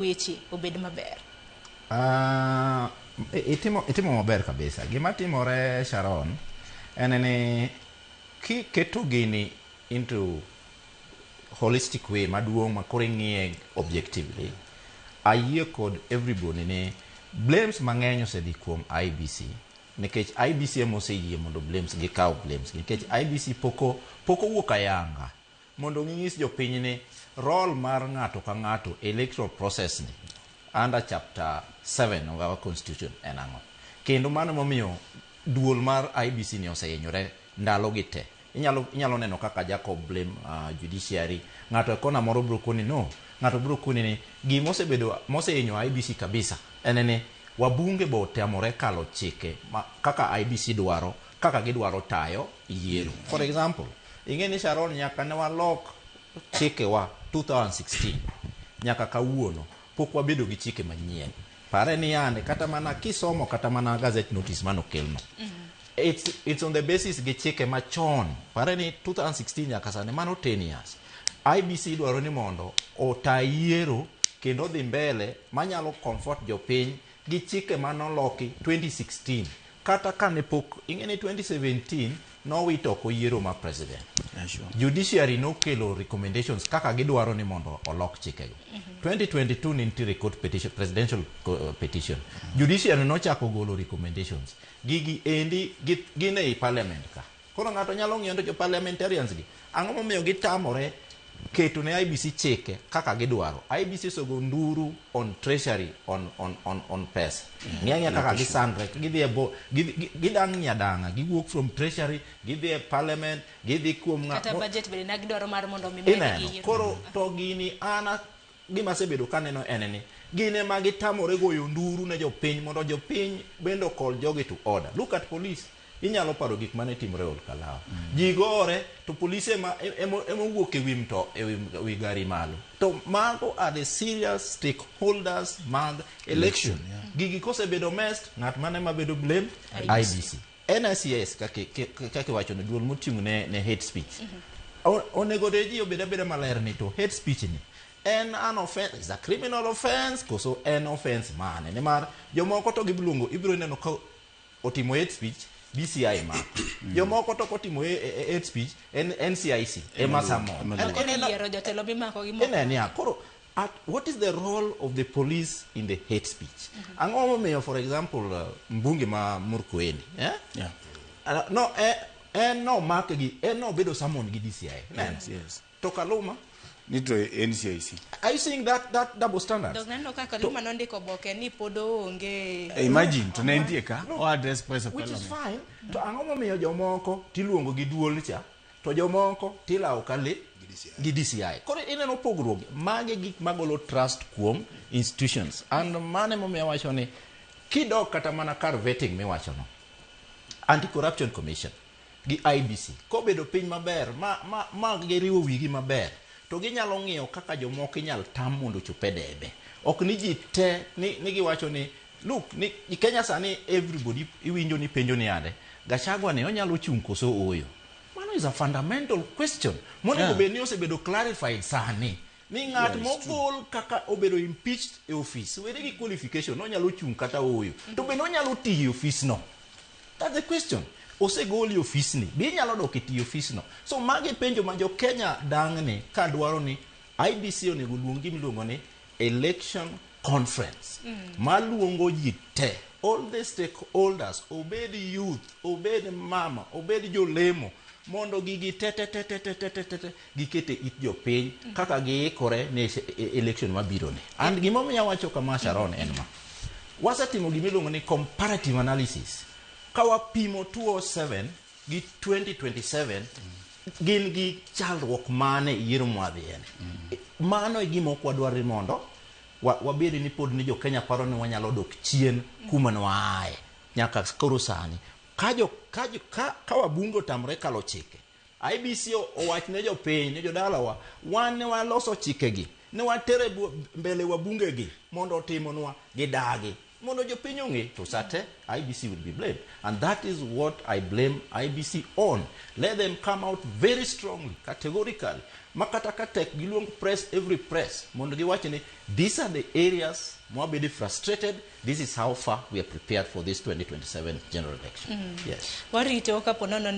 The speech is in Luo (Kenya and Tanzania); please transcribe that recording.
Weche obed maber. Itimo maber kabisa. Gima timore, Sharon, en ni kiketo gini into holistic way maduong' ma koro ing'iye objectively, ayie kod everybody ni blames mang'eny osedhi kuom IEBC, nikech IEBC ema oseyie mondo blames gikaw blames, nikech IEBC pok owuok ayanga mondo ginyis jopiny ni role mar ng'ato ka ng'ato e electoral process ni under chapter 7 of our constitution en ang'o. Kendo mano momiyo duol mar IEBC ni osehinyore ndalo gi te. Inyalo neno kaka Jacob blame judiciary. Ng'ato e kona moro biro koni no, ng'ato biro koni ni gima osebedo mosehinyo IEBC kabisa en ni wabunge bo otamore kalo chike ma, kaka IEBC dwaro, kaka gidwaro tayo yiero. For example, ing'e ni, Sharon, nyaka ne walok chikewa 2016 nyaka kawuono pok wabedo gi chike manyien. Pare ni yande kata mana kisomo kata mana gazette notice manokelno, it's on the basis gi chike machon. Pare ni 2016 nyaka sani mano 10 years. IEBC dwaro ni mondo ota yiero kendo dhi mbele manyalo comfort jopiny gi chike manoloki 2016, kata kane pok ing'e ni 2017 nowito oko yiero mar president. Judiciary nokelo recommendations kaka gidwaro ni mondo olok chikego. 2022 ne nitiere court petition, presidential petition. Judiciary nochako golo recommendations. Gigi endi gin ei parliament ka. Koro ng'ato nyalo ng'iyo to jo parliamentarians gi, ang'o momiyo gitamore keto ne IEBC chike kaka gidwaro? IEBC osego nduru on treasury, on pesa. Ng'i ang'iya kaka gisandre, gidhi e bo, gidang' nyadang'a, giwuok from treasury, gidhi e parliament, gidhi kuom ng'a Kata budget bende ne gidwaro mar mondo mi Ineno, medgi yiero. Koro to gini an gima asebedo kaneno en ni gin ema gitamore goyo nduru ne jopiny mondo jopiny bende okol jogi to order. Look at police. Inyalo paro gik mane timore Ol Kalou. Ji gore to polise ema owuok e wi mto e wi gari malo. To mago are the serious stakeholders mag election. Gigi kosebedo messed, ng'at mane mabedo blamed? IEBC. NICS kaka iwacho ni duol moting'o ne hate speech. Onego de ji obed abeda maler ni to hate speech ni en an offense, is a criminal offense koso en offense mane? Nimar jomoko to giluongo, ibiro neno ka otimo hate speech, DCI mako. Jomoko to kotimo hate speech, en NCIC ema summon. Koro yiero jotelo mimako gi moko. Ineno ya, koro what is the role of the police in the hate speech? Ang'o momiyo, for example, mbunge ma Murkomen, eh? Yeah. No, en no mak gi, en no bedo summon gi DCI. Neno. Yes. To Kaluma? Ni to NCIC. Are you seeing that double standard? Dok neno ka Kaluma nondiko oboke ni pod oonge. Imagine, to ne nitie ka, o address press of Which is parliament. fine. To ang'o momiyo jomoko tiluongo gi duol cha, to jomoko tilawo ka le gi DCI? Koro ineno pogruok. Magi gik magolo trust kuom institutions. And mano emomiyo awacho ni kidok kata mana kar vetting miwachono, Anti-Corruption Commission gi IEBC kobedo piny maber ma giriwo wigi maber, to ginyalo ng'iyo kaka jomoko inyal tam mondo ochop e debe. Ok ni ji te ni giwacho ni look ni Kenya sani everybody iwinjo ni penjo ni ade Gachagua ni onyalo chung' koso ooyo. Mano is a fundamental question monego bed ni osebedo clarified sani ni ng'at Yeah, it's true. mogol kaka obedo impeached e office were gi qualification onyalo chung' kata ooyo, to bende onyalo tiyo e office no? That's the question. Osegoli e ofisni, be inyalo dok e tiyo ofisno? So magi penjo ma jo Kenya dang'ni ka dwaro ni IEBC onego luong gima iluongo ni election conference maluongo ji te, all the stakeholders, obed youth, obed mama, obed jolemo, mondo gigi te te te te te te te te te gikete it jopiny kaka giikore ne election mabiro ni. And gimomiyo awacho kama, Sharon, en ma wasetimo gimiluongo ni comparative analysis ka wapimo 207 gi 2027, gin gi chalruok mane e yiero mwadhiyeni. Mano e gima ok wadwar ni mondo wabed ni pod ni jo Kenya paro ni wanyalo dok chien kuma ne waaye nyaka koro sani ka wabunge otamre kalo chike, IEBC owach ne jopiny ne jodalawa, wan ne waloso chikegi, ne watere mbele wabunge gi mondo otimonwa, gidagi mondo jopiny ong'e to sate IEBC will be blamed, and that is what I blame IEBC on. Let them come out very strongly, categorically. Ma kata ka tek giluong press, every press, mondo giwach ni these are the areas mwabede frustrated, this is how far we are prepared for this 2027 general election. Yes. Warito kapo nono.